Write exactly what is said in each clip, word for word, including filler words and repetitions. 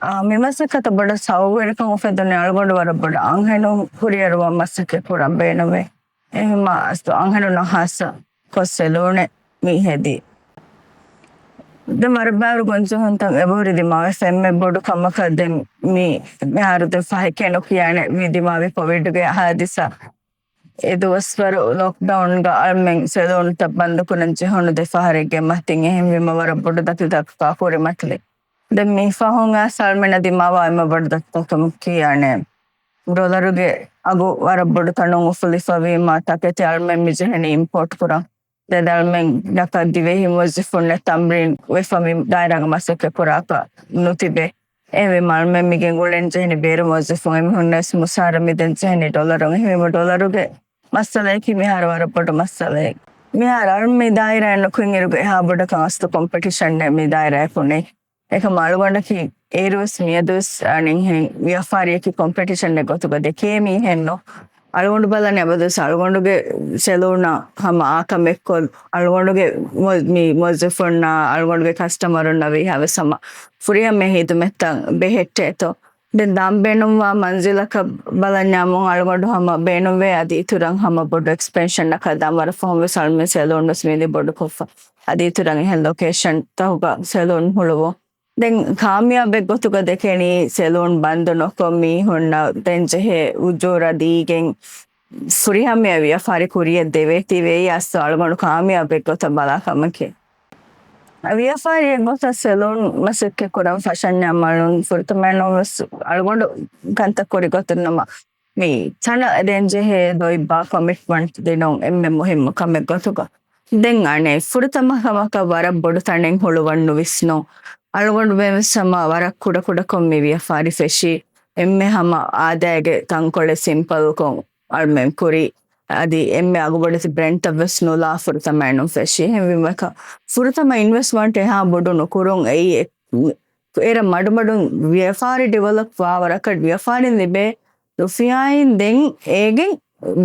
އާ، މި މަސައްކަތަށް ބޮޑަށް ސަބަބުވެރިކަން އުފެދުނީ އަޅުގަނޑު ވަރަށް ބޮޑަށް އަންހެނުން ކުރިއަރުވާ މަސައްކަތް ކުރަން ބޭނުމޭ. އެހެންމާ އަސްލު އަންހެނުންނަށް ހާއްސަ ކޮށް ސެލޫނެއް މި ހެދީ. ދެން ވަރަށް ބާރު ގޮންޖެހުންތައް އެބަހުރި ދިމާވެފަ. އެންމެ ބޮޑު ކަމަކަށް ދެން މި މިހާރު ދެން ފަހެކޭ ނުކިޔާނެ މި ދިމާވި ކޮވިޑުގެ ހާދިސާ. އެ ދުވަސްވަރު ލޮކްޑައުންގަ އަޅުމެން ސެލޫންތައް ބަންދުކުރަން ޖެހުނު ދެ ފަހަރެއްގެ މަތިން. އެހެންވީމަ ވަރަށް ބޮޑު ދަތިތަކަކާ ކުރިމަތިލި. ދެން މި ފަހުން އައިސް އަޅުމެންނަށް ދިމާވާ އެންމެ ބޮޑު ދަތިތަކަކީ އަނެއް ޑޮލަރުގެ އަގު ވަރަށް ބޮޑު ތަނުން އުފުލިފަވީމަ ތަކެތި އަޅުމެން މި ޖެހެނީ އިމްޕޯޓް ކުރަން. ދެން އަޅުމެން ދަކަށް ދިވެހި މުވައްޒަފުންނެއް ތަމްރީން ވެފަ މި ދާއިރާގަ މަސައްކަތް ކުރާކަށް ނުތިބޭ. އެހެންވީމަ އަޅުމެން މިގެން އުޅެން ޖެހެނީ ބޭރު މުވައްޒަފުން. އެމީހުންނަށް ވެސް މުސާރަ މިދެން ޖެހެނީ ޑޮލަރުން. އެހެންވީމަ ޑޮލަރުގެ މައްސަލައަކީ މިހާރު ވަރަށް ބޮޑު މައްސަލައެއް. މިހާރު އަޅު މި ދާއިރާއެއް ނުކުތް އިރުގެ އެހާ ބޮޑަކަށް އަސްލު ކޮމްޕެޓިޝަނެއް މި ދާއިރާއަކު ނެތް. އެކަމަ އަޅުގަނޑަކީ އޭރުވެސް މިއަދުވެސް އަނެއްހެން ވިޔަފާރިއަކީ ކޮމްޕެޓިޝަނެއް ގޮތުގަ ދެކޭ މީހެއްނު. އަޅުގަނޑު ބަލަނީ އަބަދުވެސް އަޅުގަނޑުގެ ސެލޫނަށް ހަމަ އާކަމެއްކޮށް، އަޅުގަނޑުގެ މު-، މި މުވައްޒަފުންނާ އަޅުގަނޑުގެ ކަސްޓަމަރުންނަށް ވީހާވެސް ހަމަ ފުރިހަމަޔަށް ހިދުމަތްތައް ބެހެއްޓޭތޯ. ދެން ދާން ބޭނުންވާ މަންޒިލަކަށް ބަލަންޏާމުން އަޅުގަނޑު ހަމަ ބޭނުންވޭ އަދި އިތުރަށް ހަމަ ބޮޑު އެކްސްޕެންޝަންއަކަށް ދާން. ވަރަށް ފަހުން ވެސް އަޅުމެން ސެލޫން ވެސް މިއަދީ ބޮޑުކޮށްފަ. އަދި އިތުރަށް އެހެން ލޮކޭޝަންތަކުގަ ސެލޫން ހުޅުވުން. ދެން ކާމިޔާބެއް ގޮތުގަ ދެކެނީ ސެލޫން ބަންދު ނުކޮށް މީހުންނަށް ދޭންޖެހޭ އުޖޫރަ ދީގެން ފުރިހަމަޔަށް ވިޔަފާރި ކުރިޔަށް ދެވޭތީވެ. އެއީ އަސްލު އަޅުގަނޑު ކާމިޔާބެއް ގޮތަށް ބަލާ ކަމަކީ. ވިޔަފާރިއެއް ގޮތަށް ސެލޫން މަސައްކަތް ކުރަން ފަށަންޏާ މަޅުން ފުރަތަމައިން ވެސް އަޅުގަނޑު ކަންތައް ކުރި ގޮތުން ނަމަ، މި ތަނަށް ދޭންޖެހޭ ދޮއްތަ ކޮމިޓްމަންޓް ދިނުން އެންމެ މުހިއްމު ކަމެއް ގޮތުގަ. ދެން އަނެއް ފުރަތަމަ ކަމަކަށް ވަރަށް ބޮޑު ތަނެއް ހުޅުވަން ނުވިސްނުން. އަޅުގަނޑުމެން ވެސް ހަމަ ވަރަށް ކުޑަކުޑަކޮށް މި ވިޔަފާރި ފެށީ. އެންމެ ހަމަ އާދައިގެ ތަންކޮޅެއް ސިމްޕަލްކޮށް އަޅުމެން ކުރީ. އަދި އެންމެ އަގުބޮޑެތި ބްރެންޑްތައް ވެސް ނުލާ ފުރަތަމައިނުން ފެށީ. އެހެންވީމަ ފުރަތަމަ އިންވެސްޓްމަންޓް އެހާ ބޮޑު ނުކުރުން އެއީ އެ-، އޭރަށް މަޑުމަޑުން ވިޔަފާރި ޑިވެލޮޕް ވާ ވަރަކަށް ވިޔަފާރިން ލިބޭ ރުފިޔާއިން ދެން އޭގެން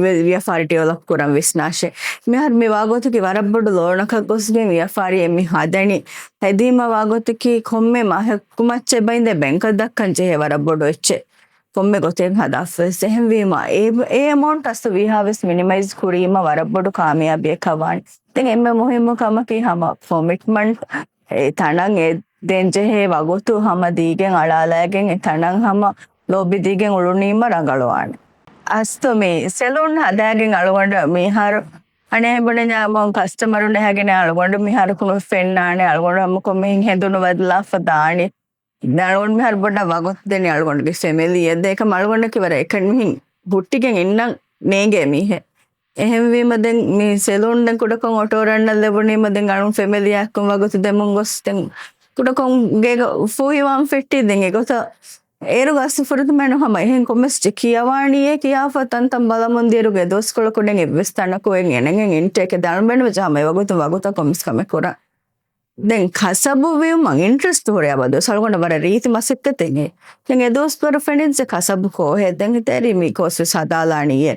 ވި-، ވިޔަފާރި ޑިވެލޮޕް ކުރަން ވިސްނާށޭ. މިހާރު މި ވާގޮތަކީ ވަރަށް ބޮޑު ލޯނަކަށް ގޮސްގެން ވިޔަފާރިއެއް މި ހަދަނީ. ހެދީމަ ވާގޮތަކީ ކޮންމެ މަހެއް މައްޗެއް ބައިންދެ ބެންކަށް ދައްކަން ޖެހޭ ވަރަށް ބޮޑު އެއްޗެއް. ކޮންމެ ގޮތެއް ހަދާފަވެސް. އެހެންވީމަ އެ، އެ އެމައުންޓް އަސްލު ވީހާވެސް މިނިމައިޒް ކުރީމަ ވަރަށް ބޮޑު ކާމިޔާބީއަކަށް ވާނެ. ދެން އެންމެ މުހިއްމު ކަމަކީ ހަމަ ކޮމިޓްމަންޓް. އެ ތަނަށް އެ ދޭންޖެހޭ ވަގުތު ހަމަ ދީގެން އަޅާލައިގެން އެ ތަނަށް ހަމަ ލޯބި ދީގެން އުޅުނީމަ ރަނގަޅުވާނެ. އަސްލު މި ސެލޫން ހަދާގެން އަޅުގަނޑަށް މިހާރު އަނެއް ބުނެ ކަސްޓަމަރުން އެހަގެނެ އަޅުގަނޑު މިހާރު ކުނު ފެންނާނެ އަޅުގަނޑު ހަމަ ކޮންމެހެން ހެނދުނު ބަދަލާފަ ދާނީ. ދެން އަޅުގަނޑު މިހާރު ބޮޑަށް ވަގުތު ދެނީ އަޅުގަނޑުގެ ފެމިލީއަށް. ދެން އެކަމް އަޅުގަނޑަކީ ވަރަށް އެކަން މިހެން ހުއްޓިގެން އިންނަން ނޭނގޭ މީހެއް. އެހެންވީމަ ދެން މި ސެލޫން ދެން ކުޑަކޮށް އޮޓޯ ރަންނަށް ލެވުނީމަ ދެން އަޅުން ފެމިލީއާއެކު ވަގުތު ދެމުން ގޮސް ދެން ކުޑަކޮށް ގޭގަ ފޫހިވާން ފެއްޓީ. ދެން އެގޮތަށް އޭރުގަ އަސްލު ފުރަތަމައިން ހަމަ އެހެން ކޮންމެސް ކިޔަވާނީއޭ ކިޔާފަ ތަންތަން ބަލަމުން ދިޔައިރުގަ ދުވަސްކޮޅަކު ދެން އެއްވެސް ތަނަކު އެނގެން އިންޓޭކެއް ދާން ބޭނުމެއް ހަމަ އެ ވަގުތުން ވަގުތަށް ކޮންމެސް ކަމެއް ކުރަން. ދެން ކަސަބު ވިއުމަށް އިންޓްރެސްޓް ހުރޭ އަބަދުވެސް އަޅުގަނޑަށް ވަރަށް ރީތި މަސައްކަތެއް. ދެން އެ ދުވަސްވަރު ފެނިއްޖެ ކަސަބު ކޯހެއް ދެން ތެރި މި ކޯސް ވެސް ހަދާލާނީއޭ.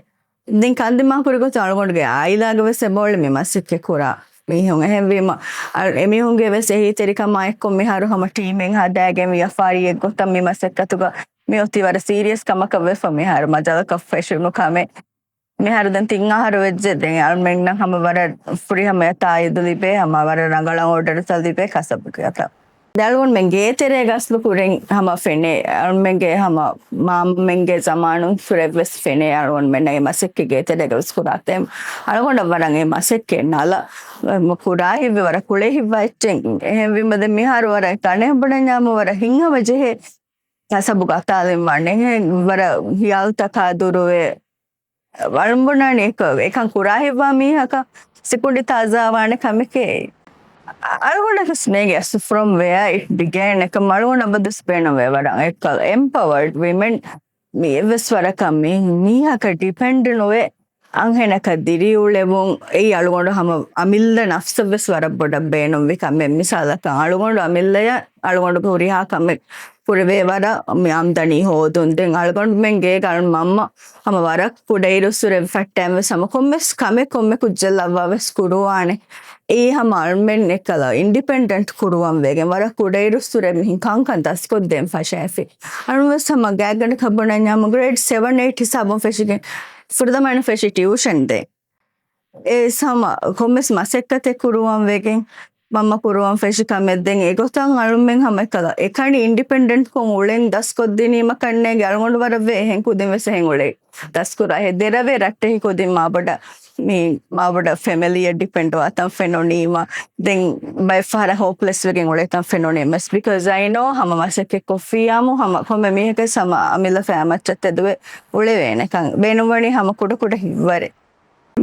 ދެން ކަންދިމާކުރި ގޮތުން އަޅުގަނޑުގެ އާއިލާގެ ވެސް އެބައުޅެ މި މަސައްކަތް ކުރާ މީހުން. އެހެންވީމަ އަ-، އެމީހުންގެ ވެސް އެހީތެރިކަމާ އެއްކޮށް މިހާރު ހަމަ ޓީމެއް ހަދާގެން ވިޔަފާރިއެއް ގޮތަށް މި މަސައްކަތުގަ މި އޮތީ ވަރަށް ސީރިއަސް ކަމަކަށް ވެފަ. މިހާރު މަޖަލަކަށް ފެށުނު ކަމެއް. މިހާރު ދެން ތިން އަހަރު ވެއްޖެ. ދެން އަޅުމެންނަށް ހަމަ ވަރަށް ފުރިހަމަޔަށް ތާއީދު ލިބޭ، ހަމަ ވަރަށް ރަނގަޅަށް އޯޑަރުތައް ލިބޭ ކަސަބުގެ އަތަށް. ދެން އަޅުގަނޑުމެން ގޭތެރޭގަ އަސްލު ކުރިން ހަމަ ފެނޭ. އަޅުމެންގެ ހަމަ މާމަމެންގެ ޒަމާނުން ކުރެއްވެސް ފެނޭ. އަޅުގަނޑުމެންނަށް އެ މަސައްކަތް ގޭތެރޭގަ ވެސް ކުރާތީ. އަޅުގަނޑަށް ވަރަށް އެ މަސައްކަތް ނަލަ ކުރާ ހިތްވެ ވަރަށް ކުޅޭ ހިތްވާ އެއްޗެއް. އެހެންވީމަ ދެން މިހާރު ވަރަށް ތަނެއް ބުނަންޏާމު ވަރަށް ހިތްހަމަ ޖެހޭ ކަސަބުގަ އަތާލަން ވާނެ. އެހެން ވަރަށް ހިޔާލުތަކާ ދުރުވެ އަޅުން ބުނާނީ އެކަ-، އެކަން ކުރާ ހިތްވާ މީހަކަށް ސިކުނޑި ތާޒާވާނެ ކަމެކޭ. އަ-، އަޅުގަނޑަކަސް ނޭނގެ އަސްލު ފްރޮމް ވެއާ އިޓް ބިގޭން އެކަމް އަޅުގަނޑަށް އަބަދުސް ބޭނުންވޭ ވަރަށް އެކަލް އެމްޕަވަރޑް ވިމެން މި އެއްވެސް ވަރަކަށް މި މީހަކަށް ޑިޕެންޑް ނުވެ އަންހެނަކަށް ދިރިއުޅެވުން. އެއީ އަޅުގަނޑު ހަމަ އަމިއްލަ ނަފްސަށް ވެސް ވަރަށް ބޮޑަށް ބޭނުންވި ކަމެއް. މިސާލަކަށް އަޅުގަނޑު އަމިއްލަޔަށް އަޅުގަނޑުގެ ހުރިހާ ކަމެއް ކުރެވޭ ވަރަށް މި އާމްދަނީ ހޯދުން. ދެން އަޅުގަނޑުމެން ގޭގަ މަންމަ ހަމަ ވަރަށް ކުޑައިރުއްސުރެ ފައްޓައިން ވެސް ހަމަ ކޮންމެސް ކަމެއް ކޮންމެ ކުއްޖެއް ލައްވާ ވެސް ކުރުވާނެ. އެއީ ހަމަ އަޅުމެން އެއްކަލަ އިންޑިޕެންޑެންޓް ކުރުވަން ވެގެން ވަރަށް ކުޑައިރުއްސުރެ މިހިން ކަންކަން ދަސްކޮށްދޭން ފަށައިފި. އަޅުން ވެސް ހަމަ ގާތްގަނޑަކަށް ބުނަންޏާމު ގްރޭޑް ސެވަން އެއިޓް ހިސާބުން ފެށިގެން ފުރަތަމަ އޭނަ ފެށި ޓިއުޝަން ދޭން. އެ ހަމަ ކޮންމެސް މަސައްކަތެއް ކުރުވަން ވެގެން މަންމަ ކުރުވަން ފެށި ކަމެއް. ދެން އެގޮތަށް އަޅުމެން ހަމަ އެކަލަ އެކަނި އިންޑިޕެންޑެންޓްކޮށް އުޅެން ދަސްކޮށްދިނީމަ ކަންނޭނގެ އަޅުގަނޑު ވަރަށްވެ އެހެން ކުދިން ވެސް އެހެން އުޅޭ. ދަސްކުރާ ހެ ދެރަވެ ރައްޓެހި ކުދިން މާބޮޑަށް މި މާބޮޑަށް ފެމިލީއަށް ޑިޕެންޑް ވާތަން ފެނުނީމަ، ދެން ބައެއްފަހަރަށް ހޯޕްލެސް ވެގެން އުޅޭތަން ފެނުނީ މެސް. ބިކޮޒް އައި ނޯ ހަމަ މަސައްކަތް ކޮށްފިއްޔާމު ހަމަ ކޮންމެ މީހަކަސް ހަމަ އަމިއްލަ ފައި މައްޗަށް ތެދުވެ އުޅެވޭނެކަން. ބޭނުންވަނީ ހަމަ ކުޑަކުޑަ ހިތްވަރެއް.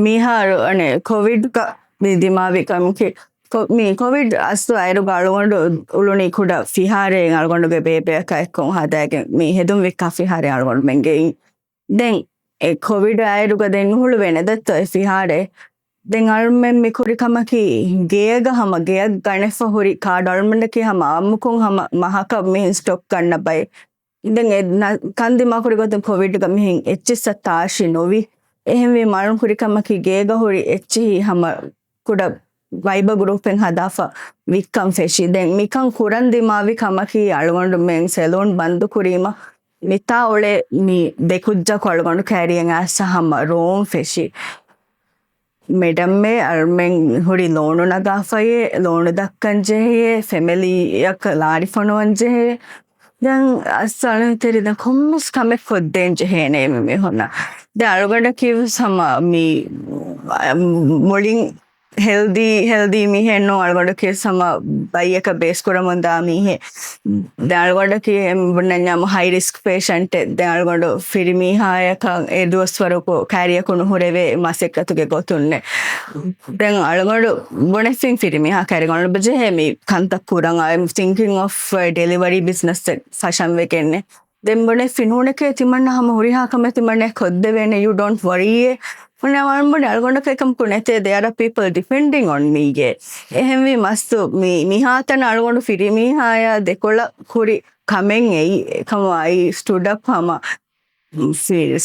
މިހާރު އަނެއް ކޮވިޑްގަ މި ދިމާވި ކަމަކީ، ކޮ-، މި ކޮވިޑް އަސްލު އައިރުގަ އަޅުގަނޑު އުޅުނީ ކުޑަ ފިހާރައެއް އަޅުގަނޑުގެ ބޭބެއަކާ އެއްކޮށް ހަދާގެން މި ހެދުން ވިއްކާ ފިހާރައެއް އަޅުގަނޑުމެން ގެއިން. ދެން އެ ކޮވިޑް އައިރުގަ ދެން ނުހުޅުވޭނެ ދެއްތޯ އެ ފިހާރައެއް. ދެން އަޅުމެން މި ކުރި ކަމަކީ ގޭގަ ހަމަ ގެއަށް ގަނެފަ ހުރި ކާޑު އަޅުމެންނަކީ ހަމަ އާއްމުކޮށް ހަމަ މަހަކަށް މިހިން ސްޓޮކް ގަންނަ ބައެއް. ދެން އެ ނަ-، ކަން ދިމާކުރި ގޮތުން ކޮވިޑްގަ މިހިން އެއްޗިއްސަށް ތާށި ނުވި. އެހެންވީމަ އަޅުން ކުރި ކަމަކީ ގޭގަ ހުރި އެއްޗިހި ހަމަ ކުޑަ ވައިބަ ގްރޫޕެއް ހަދާފަ ވިއްކަން ފެށި. ދެން މިކަން ކުރަން ދިމާވި ކަމަކީ އަޅުގަނޑުމެން ސެލޫން ބަންދު ކުރީމަ މިތާ އުޅޭ މި ދެ ކުއްޖަކު އަޅުގަނޑު ކައިރިއަށް އައިސް ހަމަ ރޯން ފެށި. މެޑަމްމެ އަޅުމެން ހުރި ލޯނު ނަގާފައޭ، ލޯނު ދައްކަން ޖެހެޔޭ، ފެމިލީއަކަށް ލާރި ފޮނުވަން ޖެހެޔޭ. ދެން އަސް އަޅުން ތެރި ދެން ކޮންމެސް ކަމެއް ކޮށްދޭން ޖެހޭނެ މި މީހުންނަށް. ދެން އަޅުގަނޑަކީ ވެސް ހަމަ މި، މުޅިން ހެލްދީ، ހެލްދީ މީހެއް ނޫން. އަޅުގަނޑަކީ ހަމަ ބައްޔަކަށް ބޭސް ކުރަމުން ދާ މީހެއް. ދެން އަޅުގަނޑަކީ އެ ބުނަންޏާމު ހައި ރިސްކް ޕޭޝަންޓެއް. ދެން އަޅުގަނޑު ފިރިމީހާޔަކަށް އެ ދުވަސްވަރު ކައިރިއަކު ނުހުރެވޭ މަސައްކަތުގެ ގޮތުންނެ. ދެން އަޅުގަނޑު ބުނެފިން ފިރިމީހާ ކައިރި އަޅުގަނޑު ޖެހޭ މި ކަންތައް ކުރަން. އައި ތިންކިން އޮފް ޑެލިވަރީ ބިޒްނަސް ފަށަން ވެގެންނެ. ދެން ބުނެ ފިނޫނެކޭ ތިމަންނަ ހަމަ ހުރިހާ ކަމެއް ތިމަންނަ ކޮށްދެވޭނެ، ޔޫ ޑޯންޓް ވަރީއޭ. ބުނެ އަޅުގަނޑު އެކަމަކު ނެތޭ، ދެ އާރް ޕީޕަލް ޑިޕެންޑިން އޮން މީގޭ. އެހެންވީ މަސްތު މި، މިހާތަނަށް އަޅުގަނޑު ފިރިމީހާޔާ ދެކޮޅަށް ކުރި ކަމެއް އެއީ. އެކަމު އައި ސްޓުޑް އަޕް ހަމަ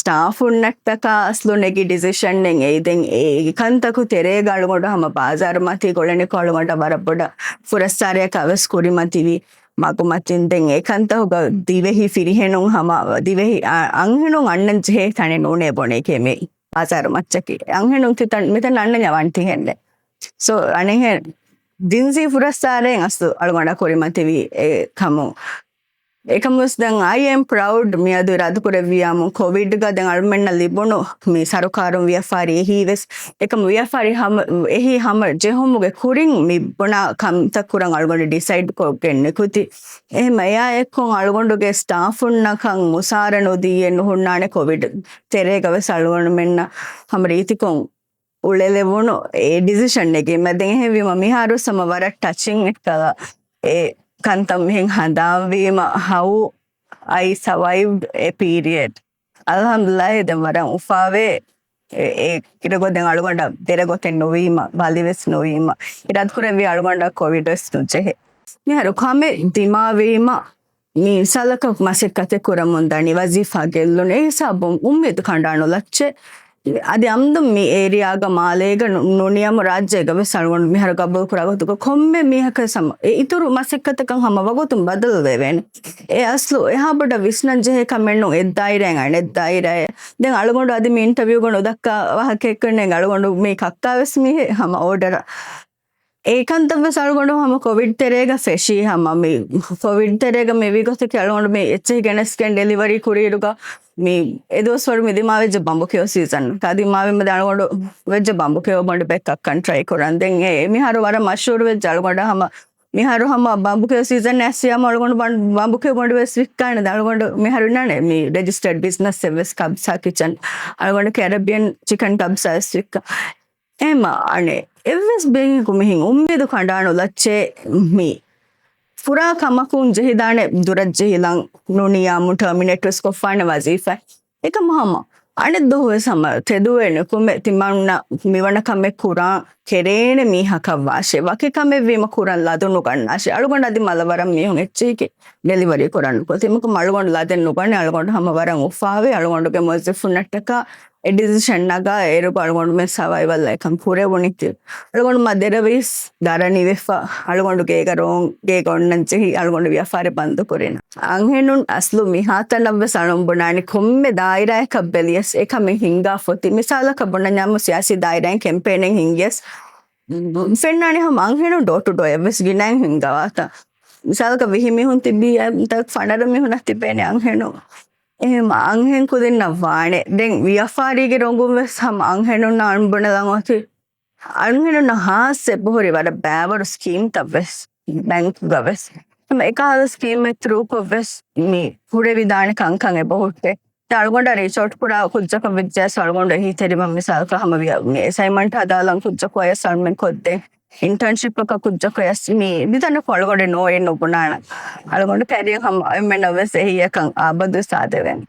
ސްޓާފުންނަށްޓަކާ އަސްލު ނެގި ޑިސިޝަންއެއް އެއީ. ދެން އެ ކަންތަކު ތެރޭގަ އަޅުގަނޑު ހަމަ ބާޒާރު މަތީ ގުޅެނިކޮށް އަޅުގަނޑަށް ވަރަށް ބޮޑަށް ފުރައްސާރަޔަކަށް ވެސް ކުރިމަތިވި މަގުމަތިން. ދެން އެ ކަންތަކުގަ ދިވެހި ފިރިހެނުން ހަމަ ދިވެހި އަ-، އަންހެނުން އަންނަން ޖެހޭ ތަނެއް ނޫނޭ ބުނޭކޭ މި ބާޒާރު މައްޗަކީ. އަންހެނުން ތިތަން، މިތަން އަންނަންޏާ ވަން ތިހެންނެ. ސޯ އަނެއްހެން ޖިންސީ ފުރައްސާރައިން އަސްލު އަޅުގަނޑަށް ކުރިމަތިވި އެ ކަމުން. އެކަމުވެސް ދެން އައި އެމް ޕްރައުޑް މިއަދު އިރާދަކުރެއްވިޔާމު ކޮވިޑްގަ ދެން އަޅުމެންނަށް ލިބުނު މި ސަރުކާރުން ވިޔަފާރި އެހީވެސް އެކަމު ވިޔަފާރި ހަމަ، އެހީ ހަމަ ޖެހުމުގެ ކުރިން މި ބުނާ ކަންތައް ކުރަން އަޅުގަނޑު ޑިސައިޑް ކޮށްގެން ނިކުތި. އެހެމަ އެއާ އެއްކޮށް އަޅުގަނޑުގެ ސްޓާފުންނަކަށް މުސާރަ ނުދީއެއް ނުހުންނާނެ ކޮވިޑް ތެރޭގަ ވެސް އަޅުގަނޑުމެންނަށް ހަމަ ރީތިކޮށް އުޅެލެވުނު އެ ޑިސިޝަން ނެގީމަ. ދެން އެހެންވީމަ މިހާރު ހަމަ ވަރަށް ޓަޗިން އެއްކަލަ އެ ކަންތައް މިހެން ހަނދާންވީމަ how I survived a period. އަލްޙަމްދުލިއްލާހި ދެން ވަރަށް އުފާވޭ. އެ، އެ ކިރަގޮ ދެން އަޅުގަނޑަށް ދެރަގޮތެއް ނުވީމަ، ބަލިވެސް ނުވީމަ، އިރާދަކުރެއްވި އަޅުގަނޑަށް ކޮވިޑް ވެސް ނުޖެހޭ. މިހާރު ކަމެއް ދިމާވީމަ، މި ސަލަކަށް މަސައްކަތެއް ކުރަމުން ދަނީ ވަޒީފާ ގެއްލުން. އެ ހިސާބުން އުއްމީދު ކަނޑާނު ލައްޗެއް. އަދި އަމްދުން މި އޭރިއާގަ މާލޭގަ ނު-، ނޫނިޔާމު ރާއްޖޭގަ ވެސް އަޅުގަނޑު މިހާރު ގަބޫލު ކުރާ ގޮތުގަ ކޮންމެ މީހަކަށް ސަމ-، އެ އިތުރު މަސައްކަތަކަށް ހަމަ ވަގުތުން ބަދަލުވެވޭނެ. އެ އަސްލު އެހާ ބޮޑަށް ވިސްނަން ޖެހޭ ކަމެއް ނޫން އެއްދާއިރާއިން އަނެއްދާއިރާއެއް. ދެން އަޅުގަނޑު އަދި މި އިންޓަވިއުގަ ނުދައްކާ ވާހަކައެއް ކަންނޭނގެ އަޅުގަނޑު މީ ކައްކާ ވެސް މީހެއް ހަމަ އޯޑަރ އެ ކަންތައް ވެސް އަޅުގަނޑު ހަމަ ކޮވިޑް ތެރޭގަ ފެށީ ހަމަ މި ކޮވިޑް ތެރޭގަ މި ވި ގޮތަކީ އަޅުގަނޑު މި އެއްޗެހި ގެނެސްގެން ޑެލިވަރީ ކުރިއިރުގަ މި އެ ދުވަސްވަރު މި ދިމާވެއްޖެ ބަނބުކެޔޮ ސީޒަން. ތާ ދިމާވީމަ ދެން އަޅުގަނޑު ވެއްޖެ ބަނބުކެޔޮ ބޮނޑު ބެއްކައްކަން ޓްރައި ކުރަން. ދެން އެ މިހާރު ވަރަށް މަޝްހޫރު ވެއްޖެ އަޅުގަނޑަށް ހަމަ މިހާރު ހަމަ ބަނބުކެޔޮ ސީޒަން އައިސްޔާމަ އަޅުގަނޑު ބަން-، ބަނބުކެޔޮ ބޮނޑު ވެސް ވިއްކާނެ. ދެން އަޅުގަނޑު މިހާރު އިންނާނެ މި ރެޖިސްޓަރޑް ބިޒްނަސް އެއް ވެސް ކަބްސާ ކިޗަން. އަޅުގަނޑު ކެރިބިއަން ޗިކަން ކަބްސާ ވެސް ވިއްކާ. އެމަ އަނެއް އެއްވެސް ބޭންކު މިހެން އުއްމީދު ކަނޑާނު ލައްޗޭ މި ފުރާ ކަމަކުން ޖެހިދާނެ ދުރަށް ޖެހިލަން ނޫނިޔާމު ޓަރމިނޭޓް ވެސް ކޮށްފާނެ ވަޒީފާ. އެކަމަ ހަމަ އަނެއް ދުވަހުވެސް ހަމަ ތެދުވޭނެ ކޮންމެ ތިމަންނަ މިވަނަ ކަމެއް ކުރާ ކެރޭނެ މީހަކަށް ވާށޭ. ވަކި ކަމެއް ވީމަ ކުރަން ލަދު ނުގަންނާށޭ. އަޅުގަނޑު އަދި މަލަ ވަރަށް މީހުން އެއްޗެހިގެ ޑެލިވަރީ ކުރަން ނުކޮށް. ތިމަކު އަޅުގަނޑު ލަދެއް ނުގަނެ. އަޅުގަނޑު ހަމަ ވަރަށް އުފާވެ. އަޅުގަނޑުގެ މުވައްޒަފުންނަށްޓަކާ އެ ޑިސިޝަން ނަގާ އޭރުގަ އަޅުގަނޑުމެން ސަވައިވަލް އެކަން ކުރެވުނީތީ. އަޅުގަނޑު މަ ދެރަވީސް ދަރަނިވެފަ. އަޅުގަނޑު ގޭގަ ރޯން ގޭގަ އޮންނަން ޖެހި އަޅުގަނޑު ވިޔަފާރި ބަންދު ކުރިނަ. އަންހެނުން އަސްލު މިހާތަނަށްވެސް އަޅުން ބުނާނެ ކޮންމެ ދާއިރާއަކަށް ބެލިޔަސް އެކަމެއް ހިނގާފަ އޮތީ. މިސާލަކަށް ބުނަންޏާމު ސިޔާސީ ދާއިރާއިން ކެމްޕޭނެއް ހިނގިޔަސް ފެންނާނެ ހަމަ އަންހެނުން ޑޯ ޓު ޑޯ އެއްވެސް ގިނައިން ހިނގަވާތަ. މިސާލަކަށް ވިހި މީހުން ތިބީ އަންތަ ފަނަރަ މީހުންނަށް ތިބޭނެ އަންހެނުން. އެހެން އަންހެން ކުދިންނަށް ވާނެ. ދެން ވިޔަފާރީގެ ރޮނގުން ވެސް ހަމަ އަންހެނުންނަށް އަންބުނެލަން އޮތީ. އަންހެނުންނަށް ހާއްސަ އެބަހުރި ވަރަށް ބައިވަރު ސްކީމްތައް ވެސް ބެންކުގަ ވެސް. ހަމަ އެކަހަލަ ސްކީމެއް ތްރޫކޮށް ވެސް މި ކުރެވިދާނެ ކަންކަން އެބަހުއްޓޭ. އަޅުގަނޑަށް ރީޗްއައުޓް ކުރާ ކުއްޖަކަށް ވެއްޖެއްޔާސް އަޅުގަނޑު އެހީތެރިވަން މިސާލަކަށް ހަމަ ވިޔަ-، މި އެސައިންމަންޓް ހަދާލަން ކުއްޖަކު އަޔަސް އަޅުމެން ކޮށްދޭ. އިންޓާންޝިޕަކަށް ކުއްޖަކު އަޔަސް މި މިތަނަކު އަޅުގަނޑު ނޯއެއް ނުބުނާނަ. އަޅުގަނޑު ކެރިއަރ ހަމަ އެންމެނަށް ވެސް އެހީއަކަށް އާބަދު ސާދެވެން.